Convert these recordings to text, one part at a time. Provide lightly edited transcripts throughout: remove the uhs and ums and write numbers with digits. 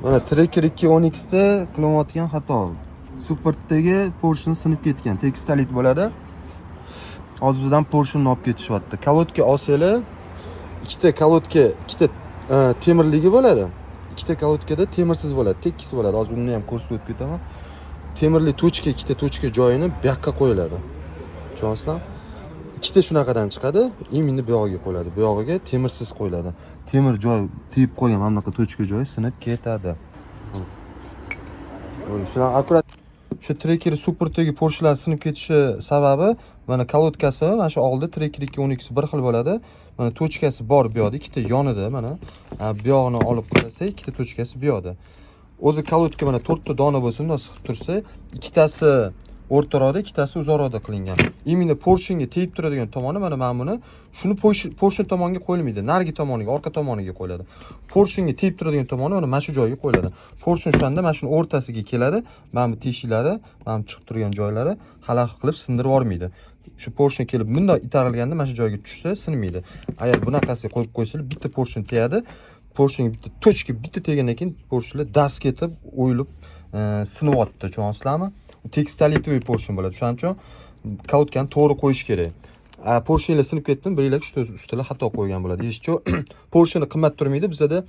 Mana Tracker 2.10 da qilinayotgan xato. Supportdagi поршень sinib ketgan, tekstolit bo'ladi. Hozir bizdan поршень ni olib ketishyapti. Колодка olsanglar, ikkita колодка, ikkita temirligi bo'ladi. Ikkita колодка da temirsiz bo'ladi, tekis bo'ladi. Hozir uni ham ko'rsatib o'tib ketaman. Temirli точка, ikkita точка joyini bu yoqqa qo'yiladi. Tushunyapsizlarmi? Ikkita shunaqadan chiqadi, именно bu yog'iga qo'yiladi. Bu yog'iga temirsiz qo'yiladi. Temir joy tegib qolgan mana bunaqa точка joyi sinib ketadi. Bo'ldi. Shunaqa akkurat shu Trekker Supportdagi поршень lar sinib ketishi sababi mana колодка si, mana shu oldi Trekker 2.12 bir xil bo'ladi. Mana точка si bor bu yoqda, ikkita yonida mana. Bu yog'ini olib qarasak, ikkita точка si bu yoqda. O'zi колодка mana to'rtta dona bo'lsa, bundoq siqib tursa, ikkitasi o'rtaroqda, ikkitasi uzoqroqda qilingan. Именно поршень ga tegib turadigan tomoni mana buni, shuni поршень tomonga qo'yilmaydi, narigi tomoniga, orqa tomoniga qo'yiladi. Поршень ga tegib turadigan tomoni mana shu joyga qo'yiladi. Поршень o'shanda mana shuni o'rtasiga keladi. Mana bu teshiklari, mana bu chiqib turgan joylari xalaqit qilib sindirib yubormaydi. Shu поршень kelib bundoq itarilganda mana shu joyga tushsa sinmaydi. Agar bunaqasiga qo'yib qo'ysangiz, bitta поршень tegadi. Поршень bitta точка bitta tegandan keyin поршень lar dast ketib, o'yilib, sinyapti, tushunyapsizlarmi? Текстолитовый поршень bo'ladi. Shuning uchun колодка ni to'g'ri qo'yish kerak. Поршень lar sinib ketdimi, bilinglar, shu ustida xato qo'ygan bo'ladi. Еще поршень ni qimmat turmaydi. Bizada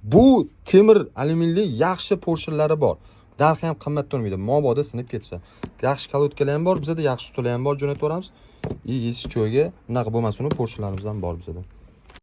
bu temir alyuminli yaxshi поршень lari bor. Narxi ham qimmat turmaydi. Mabodo sinib ketsa. Yaxshi колодка lar ham bor, bizada yaxshi stullar ham bor, jo'natib yuboramiz. И joyga bunaqa bo'lmasin, поршень larimiz ham bor bizada.